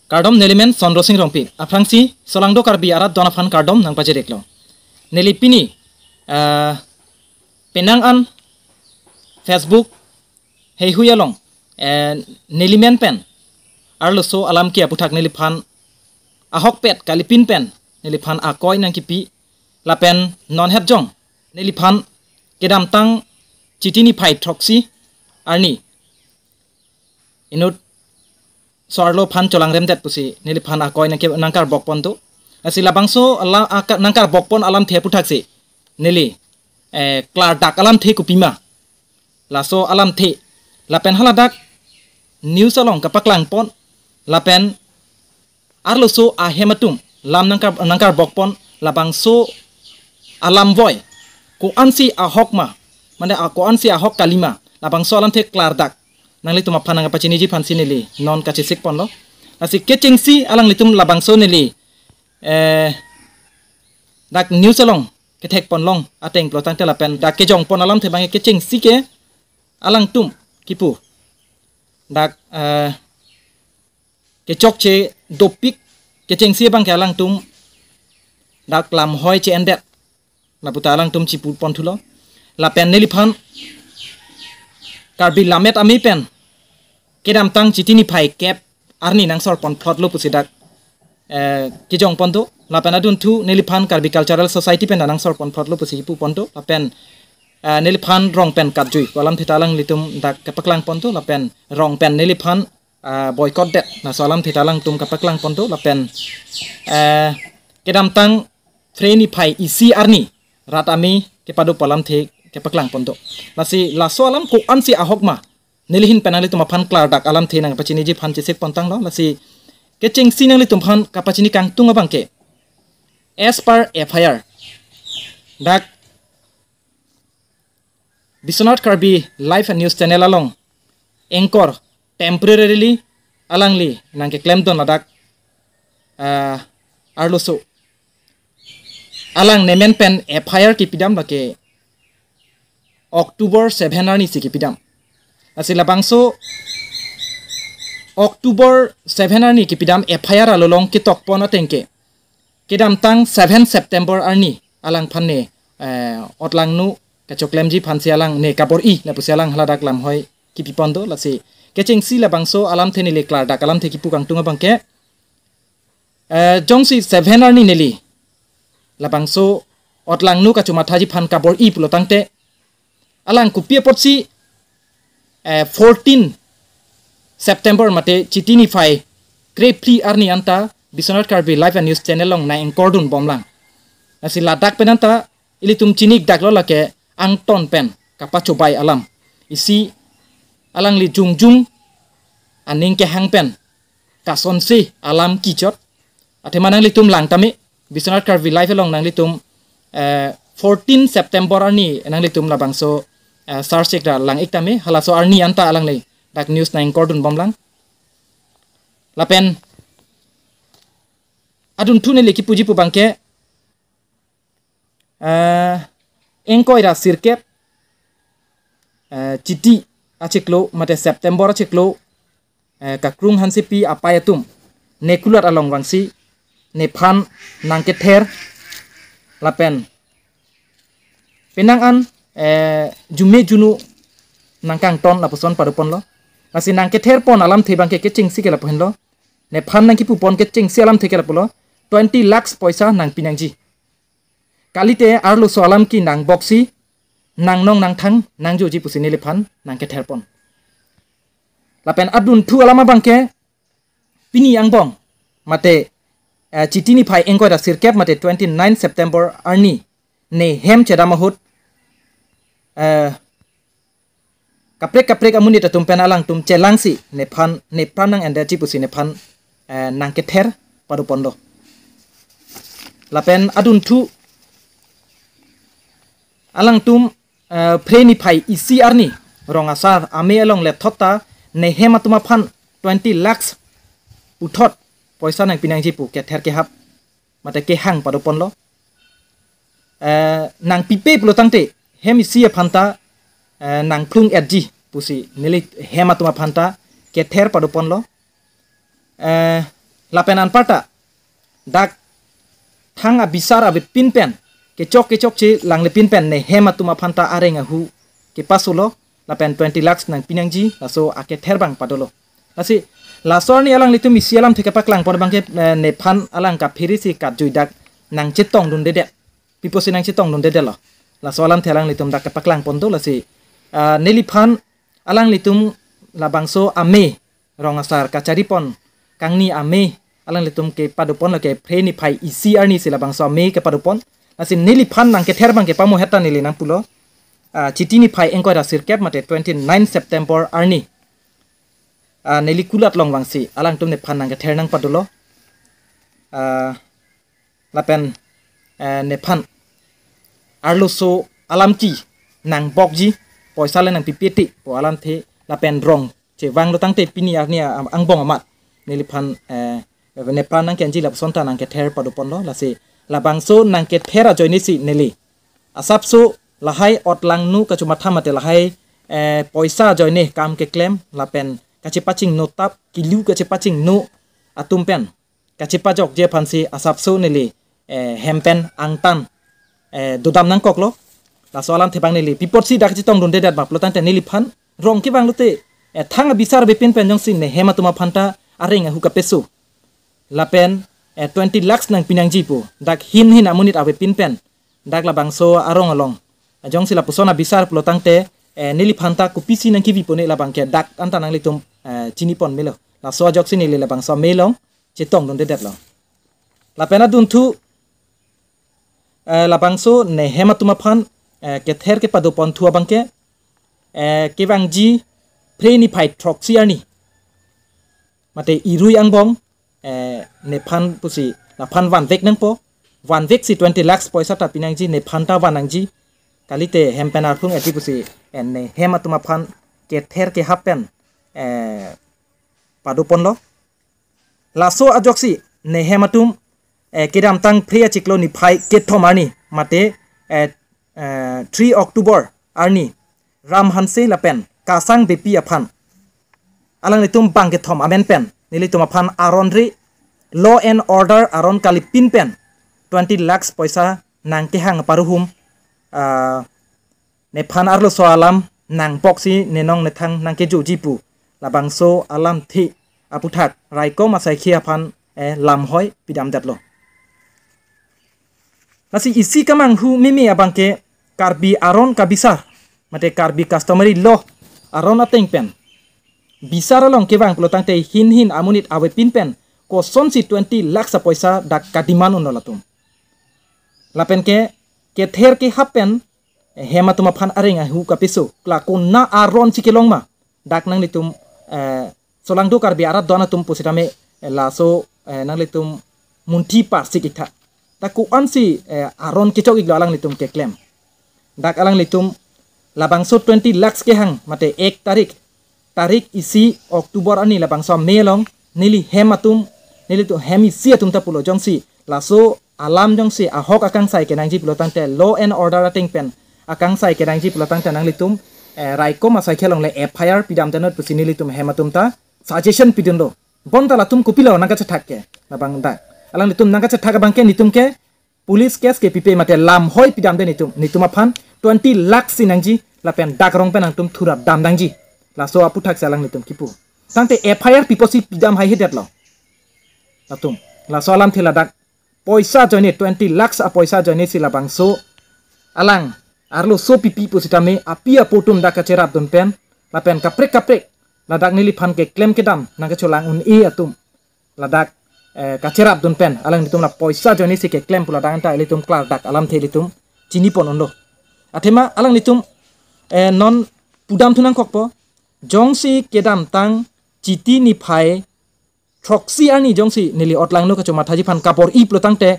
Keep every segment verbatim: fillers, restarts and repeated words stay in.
Kardom, nelimen Sondro Sing Rongpi. Aphrangsi Solangdo Karbi arat don aphan kardom nangpajirik lo. Neli pini, eh, penang an Facebook heihui along, eh, nelimen pen arloso alam ke aputhak neliphan ahokpet kalipin pen neliphan akoi nangkipi, lapen non het jong neliphan kedamtang Chiti niphai throksi arni inut so-arlo aphan cholangremdet pusi neliphan akoi nangke-, nangkarbok pon do. Lasi labangso ala-, aka-, nangkarbok pon alamthe aputhak si neli, eh, klardak alamthe kopima, laso alamthe lapen haladak news along kapaklang pon, lapen arloso ahem atum lam nangkar-, nangkarbok pon, labangso alam voi ko-ansi ahok ma, mane a ko-ansi ahok kalima, labangso alamthe klardak nanglitum aphan nangkapachiniji aphansi neli non kachesik ponlo. Lasi kechengsi alanglitum labangso neli, eh, dak news along kethek ponlong ateng pulo tangte lapen dak kejong pon alamthe abang kechengsi ke alangtum kipu dak, eh, kechokche dopik kechengsi abang ke alangtum dak lamhoi che-endet laputa alangtum chipu pon thulo. Lapen neliphan Karbi Lammet Amei pen kedamtang Chiti niphai kep arni nangsor pon phlot lo pusi dak, eh, kejong pon do. Lapen adunthu neliphan Karbi Cultural Society pen nangsor pon phlot lo pusi kipu pon do. Lapen, eh, neliphan rong pen katjui ko alamthe ta alanglitum dak kapaklang pon do. Lapen rong pen neliphan, ah, boycott det, laso alamthe ta alangtum kapaklang pon do. Lapen, eh, kedamtang Phre niphai isi arni rat amei kepado pu alamthe kapaklang pon do. Lasi laso alam ko-ansi ahok ma, neli ahin pen nanglitum aphan klardak alamthe nangpachiniji aphan chesik pon tanglo. Lasi kechengsi nanglitum aphan kapachini kangtung abang ke, as per F I R, dak Biswanath Karbi Live and News Channel along anchor temporarily alangli nangkeklem don ladak, ah, arloso alang nemen pen F I R kipidam lake October seven arni si kipidam. Lasi labangso October seven arni kipidam F I R along ketok pon ateng ke kedamtang seven September arni alangphan ne, eh, otlangno kachoklemji aphansi alang ne kabor-i lapusi alang haladak lamhoi kipi pon do. Lasi kechengsi labangso alamthe neli klardak alamthe kipu kangtung abang ke, eh, jongsi seven arni neli labangso otlangno kachomathaji aphan kabor-i pulo tangte, alang kopi apotsi, eh, fourteen September mate Chiti niphai krephli arni anta Biswanath Karbi Live and News Channel along nang-anchor dun bomlang. Lasi ladak pen anta ilitum chinik daklo lake angton pen kapachobai alam. Isi alangli jongjung aning kehang pen kasonsi alam kichot. Athema nanglitum lang tame, Biswanath Karbi Live along nanglitum, eh, fourteen September arni nanglitum labangso, eh, search ik ra lang ik tame, halaso arni anta alangli dak news nang-anchor dun bomlang. Lapen adunthu neli kipuji pu abang ke, eh, ingkoi ra sirkep, eh, Chiti achiklo mate September achiklo, eh, Kakrung Hansepi apai atum ne kulat along vangsi nephan nangkether lapen penang an, eh, jume junu nangkangton lapuson pado ponlo. Lasi nangkether pon alamthe abang ke kechengsi ke lapu henlo. Nephan nangkipu pon kechengsi alamthe ke lapulo, twenty lakhs poisa nangpi nangji. Kalite arloso alam ke nangboksi, nangnong nangthang nangjoji pusi neliphan nangkether pon. Lapen adunthu alam abang ke pini angbong mate, eh, Chiti niphai ingkoi ra sirkep mate twenty nine September arni ne hem chedam ahut, eh, kaprek kaprek amonit atum pen alangtum chelangsi nephan nephan nang-endetji pusi nephan, eh, nangkether pado ponlo. Lapen adunthu alangtum, eh, Phre niphai isi arni rong asar amei along lethot ta ne hem atum aphan twenty lakhs puthot poisa nangpi nangji pu kether kehap mate kehang pado ponlo. Eh, nangpipe pulo tangte hem isi aphan ta, eh, nangphlung-etji pusi neli hem atum aphan ta kether pado ponlo. Eh, Lapen anparta dak thang abisar avepin pen kechok kechokche langlepin pen ne hem atum aphanta areng ahu kepasolo, lapen twenty lakhs nangpi nangji, laso akether abang padolo. Lasi laso arni alanglitum isi alamthe kepaklangpon abangke, eh, nephan alang kaphere si katjui dak nangchetongdundedet. Pi apotsi nangchetongdundedetlo? Laso alamthe alanglitum dak kepaklangpon do. Lasi, ah, neliphan alanglitum labangso amei rong asar kacharipon kangni amei alanglitum kepadoponlo, ke Phre niphai isi arni si labangso amei kepadopon. Lasi neliphan nangkether abangke pamohet ta neli nangpulo. Ah, Chiti niphai ingkoi ra sirkep mate twenty nine September arni, ah, neli kulat along vangsi alangtum nephan nangkether nangpadolo. Ah, lapen, eh, nephan arloso alamki nangbokji, poisa le nangpipiti pu alamthe lapen rong chevanglo tangte pini arni a-, angbong amat neliphan, eh, nephan nangkenji lapuson ta nangkether padoponlo. Lasi labangso nangkether ajoine si neli asapso lahai otlangno kachomatha mate lahai, eh, poisa ajoine kam keklem lapen kachepachingno tap kilu kachepachingno atum pen kachepajokji aphansi asapso neli, eh, hem pen angtan, eh, dodam nangkoklo. Laso alamthe abang neli pi apotsi dak chetongdundedet ma pulo tangte neliphan rong kevanglote, eh, thang abisar avepin pen jongsi ne hem atum aphanta areng ahu kapeso, lapen, eh, twenty lakhs nangpi nangji pu dak hin hin amonit avepin pen dak labangso arong along jongsi lapuson abisar pulo tangte, eh, neliphanta kopisi nangkevi pone labangke dak anta nanglitum, eh, chinipon melo. Laso ajoksi neli labangso amei along chetongdundedetlo. Lapen adunthu, eh, labangso ne hem atum aphan, eh, kether kepadoponthu abangke, eh, kevangji Phre niphai throksi arni mate irui angbong, eh, nephan pusi laphan vanvek nangpo. Vanvek si twenty lakhs poisa ta pinangji, nephanta van nangji. Kalite hem pen arphung eti pusi, eh, ne hem atum aphan kether kehap pen, eh, padoponlo. Laso ajoksi ne hem atum, eh, kedamtang Phre achiklo niphai kethom arni mate, eh, eh, three October arni Ram Hanse lapen Kasang Beypi aphan alanglitum bangkethom amen pen nelitum aphan aronre law and order aron kalipin pen twenty lakhs poisa nangkehang paruhum, ah, nephan arloso alam nangboksi nenong nethang nangkejoji pu labangso alamthe aputhak raikom asaikhi aphan, eh, lamhoi pidamdetlo. Lasi isi kemanghu meme abangke Karbi aron kabisar mate Karbi customary law aron ateng pen bisar along kevang pulo tangte hin hin amonit avepin pen kosonsi twenty lakhs apoisa dak kademand unlo latum. Lapen ke kether kehap pen hem atum aphan areng ahu kapeso, la kona aron si kelong ma, dak nanglitum, eh, solangdo Karbi arat don atum pusitame, eh, laso, eh, nanglitum munthi parsik iktha. Dak ko-ansi, eh, aron kechok-iklo alanglitum keklem. Dak alanglitum labangso twenty lakhs kehang mate ek tarik, tarik isi October arni labangso amei along neli hem atum, nelitum hem isi atum ta pulo jongsi laso alam jongsi ahok akangsai kenangji pulo tangte law and order ateng pen akangsai kenangji pulo tangte nanglitum, eh, raikom asaikhi along le F I R pidamdunnon pusi nelitum hem atum ta suggestion pidunlo. Bonta latum kopilo nangkachethak ke labang dak. Alanglitum nangkachethak abangke netum ke police case kepipe mate lamhoi pidamde netum. Netum aphan twenty lakhs si nangji lapen dak rong pen nangtum thurap dam nangji. Laso aputhak si alanglitum kipu. Tangte F I R pi apotsi pidam haihedetlo latum? Laso alamthe ladak poisa ajoine, twenty lakhs apoisa ajoine si labangso alang arloso pipi pusitame api apo atum dak kacherapdun pen lapen kaprek kaprek ladak neliphan keklem kedam nangkacholang un-e atum ladak, eh, kacherapdun pen alanglitum la poisa ajoine si keklem pu ladak anta ilitum klardak alamthe ilitum chinipon unlo. Athema alanglitum, eh, non pudamthu nangkokpo, jongsi kedamtang Chiti niphai throksi arni jongsi neli otlangno kachomathaji aphan kabor-i pulo tangte,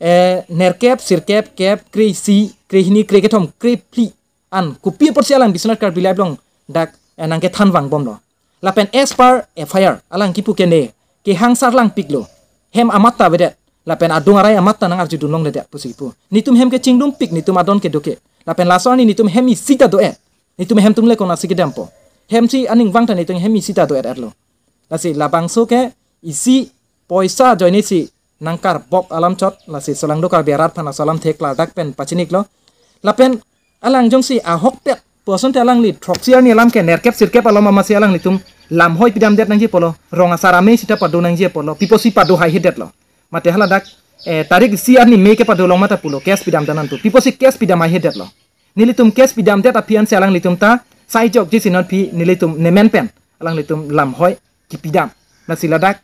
eh, nerkep, sirkep, kep, kre-isi, krehini, krekethom, krephli an kopi apotsi alang Biswanath Karbi Live along dak, eh, nangkethan vangbomlo. Lapen as per F I R alang kipu ke ne kehang sarlangpiklo, hem amat ta avedet lapen adung arai amat ta nangarjudun longledet pusi kipu. Netum hem kechingdumpik netum adon kedo ke. Lapen laso arni netum hem isi ta do-et. Netum hem atum le konatsi kedampo? Hem si aning vang ta netum hem isi ta do-et-etlo. Lasi labangso ke isi poisa ajoine si nangkarbok alam chot, lasi solangdo Karbi arat aphan laso alamthe klardak pen pachiniklo. Lapen alang jongsi ahokpet pu asonte alangli throksi arni alam ke nerkep sirkep alom amatsi alanglitum lamhoi pidamdet nangji apotlo, rong asar amei sita pado nangji apotlo, pi apotsi pado haihedetlo. Mate haladak, eh, tarik isi arni mei kepado long mata pulo, case pidamdet nangji pu, pi apotsi case pidam haihedetlo. Nelitum case pidamdet aphi ansi alanglitum ta sai jokji si non aphi nelitum nemen pen alanglitum lamhoi kipidam. Lasi ladak,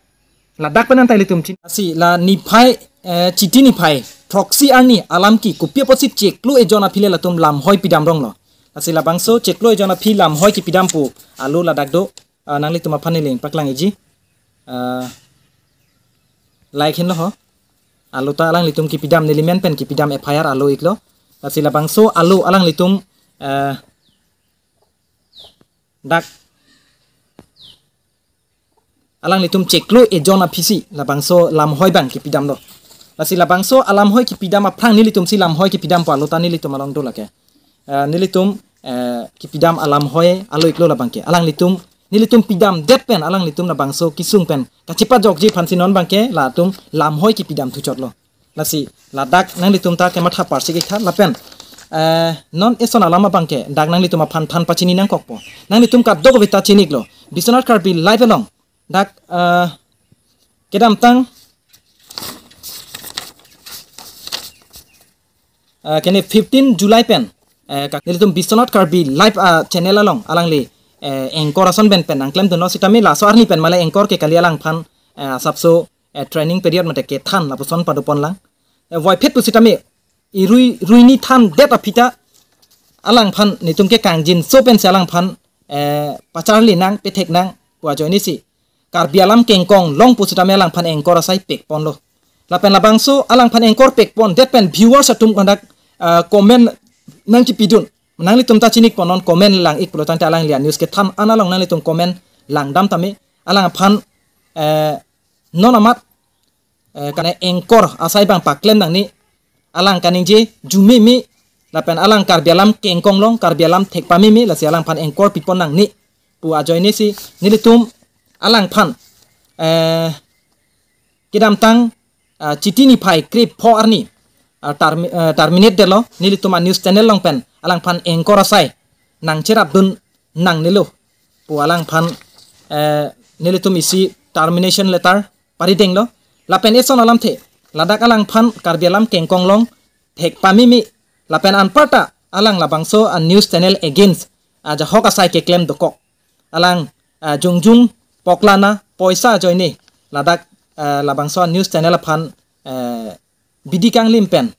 ladak pen anta ilitum chin. Lasi la niphai, eh, Chiti niphai throksi arni alam ke kopi apotsi chiklo ejon aphi le latum lamhoi pidam ronglo. Lasi labangso chiklo ejon aphi lamhoi kipidam pu alo ladak do, ah, nanglitum aphan neli nangpaklang-ikji. Ah, like henlo ho. Alo ta alanglitum kipidam, neli men pen kipidam F I R alo iklo. Lasi labangso alo alanglitum, eh, dak alanglitum chiklo ejon aphisi labangso lamhoi abang kipidamlo. Lasi labangso alamhoi kipidam aphrang nelitumsi lamhoi kipidam pu alo ta nelitum along do lake. Eh, nelitum, eh, kipidam alamhoi alo iklo labang ke. Alanglitum, nelitum pidamdet pen alanglitum labangso kesung pen kachepajokji aphansi non abang ke latum lamhoi kipidam thuchotlo. Lasi ladak nanglitum ta kematha parsik-iktha lapen, eh, non eson alam abang ke dak nanglitum aphan than pachini nangkokpo. Nanglitum kadokave ta chiniklo, Biswanath Karbi Live along dak, eh, kedamtang, eh, kene fifteen July pen, eh, ka-, nelitum Biswanath Karbi Live, ah, channel along alangli, eh, anchor ason pen pen nangklemdunlo sitame laso arni pen male anchor ke kali, alangphan, eh, asapso, eh, training period mate kethan lapuson padoponlang. Eh, voiphit pusitame irui ruini thandet aphi ta alangphan netum ke kangjinso pensi alangphan, eh, pacharli nang pethek nang pu ajoine si Karbi alam kengkong long pusitame alangphan anchor asai pekponlo. Lapen labangso alangphan anchor pekpondet pen viewers atum kondak, eh, comment nangchipidun. Nanglitum ta chinikpo, non comment lang-ik pulo tangte alangli a-news kethan an along nanglitum comment langdam tame. Alangphan, eh, non amat, eh, kane anchor asai abang paklem nangne, alang kaningje arjumeme lapen alang Karbi alam kengkong long, Karbi alam thekpameme, lasi alangphan anchor pipon nangne pu ajoine si nelitum alangphan, eh, kedamtang, ah, Chiti niphai krepho arni, ah, termi-, ah, terminate detlo, nelitum a-news channel along pen alangphan anchor asai nangcherapdun nangnelo pu alangphan, eh, nelitum isi termination letter paridenglo. Lapen eson alamthe, ladak alangphan Karbi alam kengkong long thekpameme, lapen anparta alang labangso a-news channel against ajahok asai keklem dokok. Alang, ah, jongjung poklana poisa ajoine ladak, ah, labangso a-news channel aphan, eh, bidi kanglim pen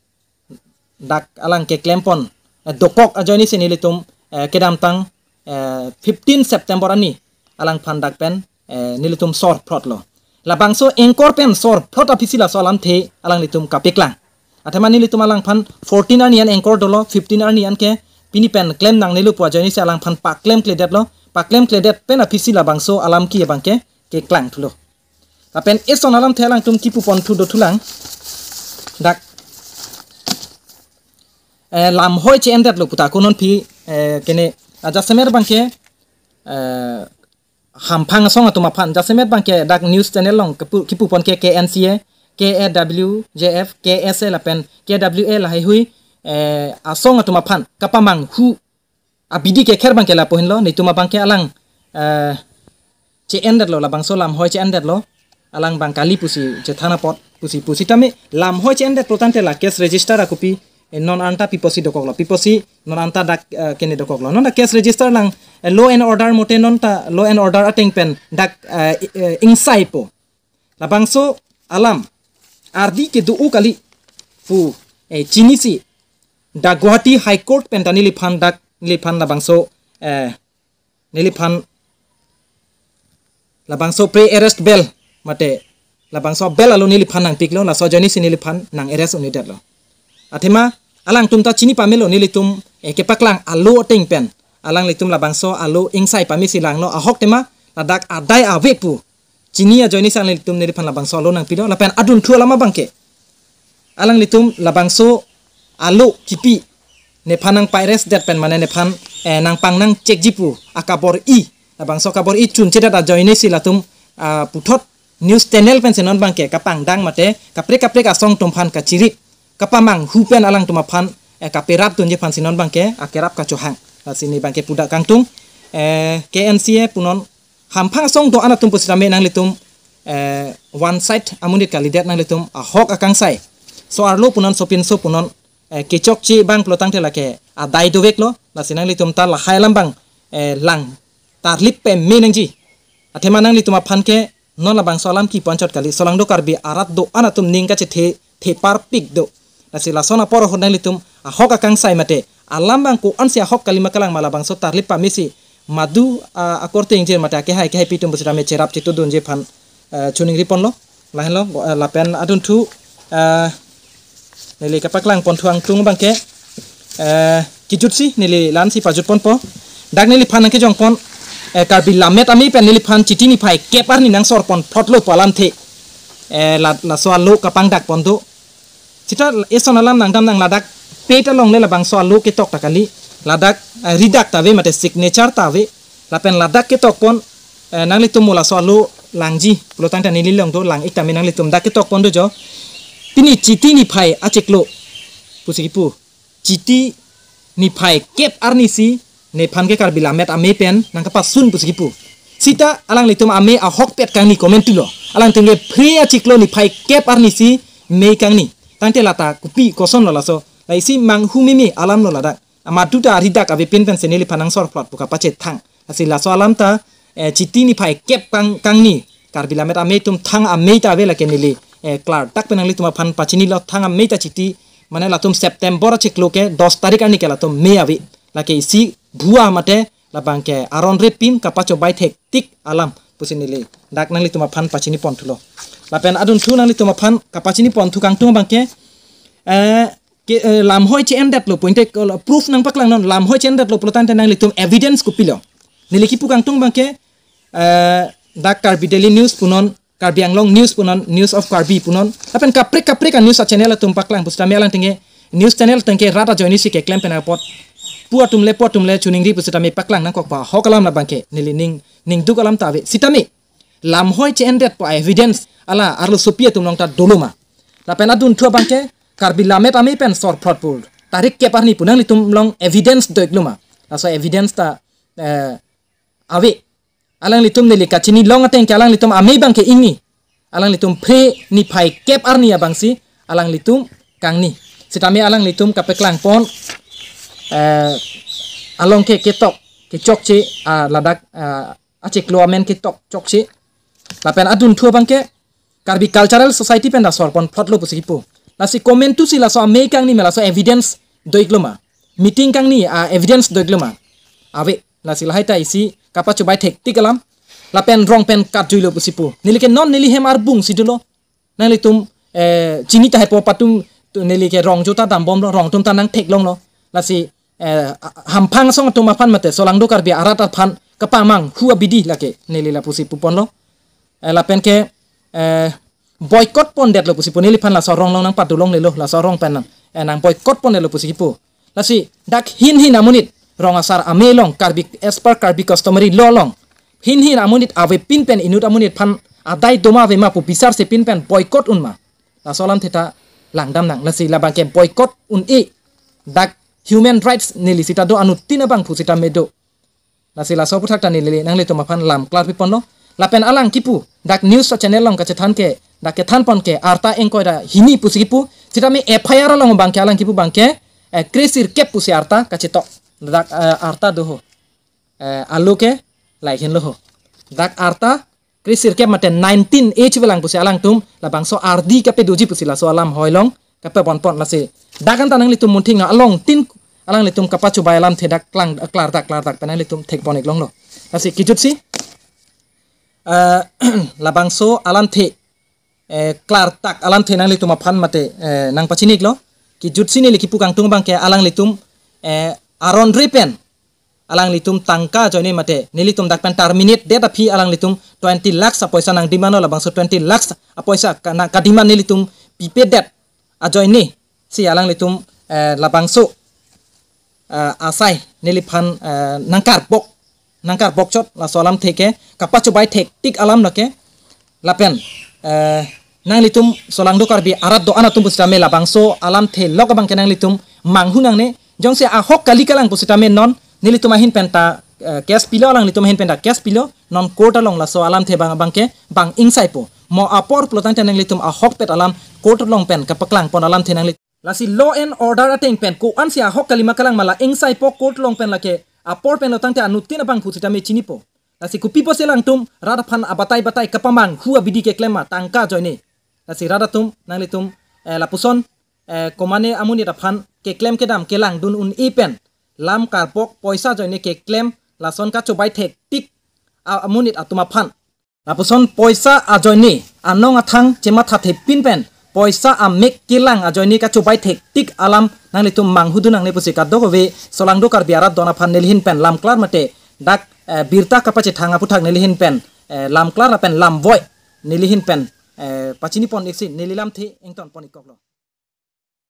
dak alang keklempon, eh, dokok ajoine si nelitum, eh, kedamtang, eh, fifteen September arni alangphan dak pen, eh, nelitum sor phlotlo. Labangso anchor pen sor phlot aphisi laso alamthe alanglitum kapeklang. Athema nelitum alangphan fourteen arni an anchor dolo, fifteen arni an ke pini pen klem nangnelo pu ajoine si alangphan paklem kledetlo, paklem kledet pen aphisi labangso alam ke abang ke keklang thulo. Lapen eson alamthe alangtum kipu ponthu dothulang. Dak, eh, lamhoi che-endetlo puta ko non aphi, eh, kene ajasemet abang ke, eh, hamphang asong atum aphan, jasemet abang ke dak news channel along kipu, kipu pon ke K N C A, K A W J F, K S A lapen K W A lahaihui, eh, asong atum aphan kapamanghu abidi kekher abang ke lapu henlo, netum abang ke alang, eh, che-endetlo, labangso lamhoi che-endetlo, alang abang kali pusi chethan apot pusi pusitame lamhoi che-endetlo tangte la case register akopi, eh, non anta pi apotsi dokoklo, pi apotsi non anta dak, eh, kene dokoklo. Non dak case register lang, eh, law and order mote non ta law and order ateng pen dak, eh, eh, ingsaipo. Labangso alam ardi kedo-o kali pu, eh, chinisi dak Guwahati High Court pen ta neliphan dak, neliphan labangso, eh, neliphan labangso pre-arrest bail mate labangso bail alo neliphan nangpiklo, laso ajoine si neliphan nang-arrest un-edetlo. Athema alangtum ta chini pamelo, nelitum, eh, kepaklang alo ateng pen alanglitum labangso alo ingsai pamesi langlo, ahok tema ladak adai ave pu chini ajoine si alanglitum neliphan labangso alo nangpilo. Lapen adunthu alam abang ke alanglitum labangso alo kipi nephan nang-arrest det pen mane nephan, eh, nangpang nangchekji pu akabor-i, labangso akabor-i chunchedet ajoine si latum, ah, puthot news channel pensi non abangke kapangdang mate kaprek kaprek asong atum aphan kachirip kapamanghu pen alangtum aphan, eh, kaperap dunji aphansi non abangke akerap kachohang. Lasi ne abangke pudak kangtung, eh, K N C A punon hamphang asong do-an atum pusitame nanglitum, eh, one side amonit kalidet, nanglitum ahok akangsai so-arlo punon sopinso punon, eh, kechokche abang pulotangte lake adai doveklo. Lasi nanglitum ta lahai alam abang, eh, lang tarlip peme nangji. Athema nanglitum aphan ke non labangso alam kepu anchot kali, solangdo Karbi arat do-an atum ning kachethe theparpik do. Lasi lason apor ahut nanglitum ahok akangsai mate alam abang ko-ansi ahok kalima kalang ma labangso tarlip pamesi madu, ah, akorte ingjir mate akehai kehaipi atum pusitame cherap chetudunji aphan, eh, choningri ponlo. Lahenlo, eh, lapen adunthu, eh, neli kapaklang ponthu angtung abangke, eh, kejutsi neli la-ansi pajut ponpo. Dak neliphan nangkejong pon, eh, Karbi Lammet Amei pen neliphan Chiti niphai kep arni nangsor pon phlotlo pu alamthe, eh, la, laso alo kapangdak pon do. Sita eson alam nangdamnang, ladak peta longle labangso alo ketok ta kali, ladak, eh, ridak ta ave mate signature ta ave. Lapen ladak ketok pon, eh, nanglitum mo laso alo langji pulotangte neli along do, lang-ik tame nanglitum, dak ketok pon do jo. Pini Chiti niphai achiklo pusi kipu. Chiti niphai kep arnisi nephan ke Karbi Lammet Amei pen nangkapasun pusi kipu. Sita alanglitum amei ahokpet kangni comment thulo. Alangtum ke phre achiklo niphai kep arnisi mei kangni. Tangte lata kopi kosonlo laso? La isi manghu mimi alamlo ladak. Amat duta aridak avepin pensi neliphan nangsor phlot pu kapachethang. Lasi laso alam ta, eh, Chiti niphai kep kang, kangni Karbi Lammet Amei atum thang amei ta ave, lake neli, eh, klardak pen nanglitum aphan pachinilo, thang amei ta Chiti, mane latum September achiklo ke dos tarik arni ke latum mei ave. Lake isi bua mate labangke aron repin kapachobei thektik alam pusi neli dak nanglitum aphan pachini ponthulo. Lapen adunthu nanglitum aphan kapachini ponthu kangtung abangke, eh, ke, eh, lamhoi che-endetlo pu inte, eh, proof nangpaklang non, lamhoi che-endetlo pulotangte nanglitum evidence kopilo? Neli kipu kangtung abangke, eh, dak Karbi Daily News punon, Karbi Anglong News punon, News of Karbi punon, lapen kaprek kaprek a-news a-channel atum paklang pusitame alangtum ke news channel atum ke rat ajoinesi keklem pen apot pu atum le pu atum le choningri pusitame paklang nangkok pa ahok alam labangke neli ning, ningduk alam ta ave. Sitame lamhoi che-endet pu a-evidence ala arlosopi atum along ta dolo ma? Lapen adunthu abangke Karbi Lammet Amei pen sor phlot pu tarik kep arni pu nanglitum along evidence do-iklo ma? Laso evidence ta, eh, ave. Alanglitum neli kachini long ateng ke alanglitum amei abangke ingni. Alanglitum phre niphai kep arni abangsi alanglitum kangni. Sitame alanglitum kapaklang pon, eh, along ke ketok kechokche, ah, ladak, ah, achiklo amen ketok chokche. Lapen adunthu abangke Karbi Cultural Society pen ta sor pon phlotlo pusi kipu. Lasi comment thusi laso amei kangni ma laso evidence do-iklo ma? Meeting kangni a-evidence do-iklo ma? Ave. Lasi lahai ta isi kapachobei thektik alam. Lapen rong pen katjuilo pusi pu. Neli ke non neli hem arbung si dolo. Nanglitum, eh, chini tahai po patum tu neli ke rong jota dambomlo, rong atum ta nangtheklonglo. Lasi, eh, hamphang asong atum aphan mate solangdo Karbi arat aphan kapamanghu abidi lake neli lapusi puponlo. Eh, lapen ke, eh, boycott pondetlo pusi pu, neliphan laso rong along nangpadolonglelo, laso rong pen nang, eh, nang boycott pondetlo pusi kipu. Lasi dak hin hin amonit rong asar amei along Karbi, as per Karbi customary law along hin hin amonit avepin pen inut amonit aphan adai doma ave ma pu bisar sepin pen boycott un ma? Laso alamthe ta langdamnang. Lasi labangke boycott un-e, dak human rights neli sita do, anuttin abangphu sitame do. Lasi laso aphuthak ta neli nanglitum aphan lam klarpi ponlo. Lapen alang kipu dak news a-channel along kachethan ke, dak kethan pon ke arta ingkoi ra hini pusi kipu. Sitame F I R along abangke alang kipu abangke, eh, kresirkep pusi arta kachetok. Dak, eh, arta do ho. Eh, alo ke lahai henlo ho. Dak arta kresirkep mate nineteen age velang pusi alangtum labangso ardi kapedoji pusi laso alam hoi along kapepon pon. Lasi dak an ta nanglitum munthing along tin alanglitum kapachobei alamthe dak klang, klardak klardak pen nanglitum thekpon-iklonglo. Lasi kejutsi, eh, labangso alamthe, eh, klardak alamthe nanglitum aphan mate, eh, nangpachini-iklo. Kejutsi neli kipu kangtung abangke alanglitum, eh, aron re pen alanglitum tangka ajoine mate nelitum dak pen terminate det aphi alanglitum twenty lakhs apoisa nangdemandlo, labangso twenty lakhs apoisa ka, nang kademand nelitum pipedet ajoine si alanglitum, eh, labangso, eh, asai neliphan, eh, nangkarbok, nangkarbokchot. Laso alamthe ke kapachobei thektik alam lake. Lapen eh, nanglitum solangdo Karbi arat do-an atum pusitame labangso alamthe lok abangke nanglitum manghu nangne, jongsi ahok kali kalang pusitame non nelitum ahin penta eh, case pilo, alanglitum ahin penta case pilo, non court along laso alamthe abang abangke bang ingsaipo. Mo apor pulotangte nanglitum ahokpet alam court along pen kapaklang pon alamthe nangli. Lasi law and order ateng pen ko-ansi ahok kalima kalang ma la ingsaipo, court along pen lake apor pen lotangte anuttin abang pusitame chinipo. Lasi kopi pusi alangtum rat aphan abatai batai kapamanghu abidi keklem ma tangka ajoine. Lasi rat atum nanglitum eh, lapuson eh, komane amonit aphan keklem kedam kelangdun un-e pen lam karpok poisa ajoine keklem lason kachobai thektik a- amonit atum aphan. Lapuson poisa ajoine anong athang chemathathepin pen poisa amek kelang ajoine kachobai thektik alam nanglitum manghudun nangne pusi kadokave solangdo Karbi arat do-an aphan nelihin pen lamklar mate dak eh, birta kapachethang aputhak nelihin pen eh, lamklar lapen lamvoi nelihin pen eh, pachini pon iksi neli lamthe ington pon ikkoklo.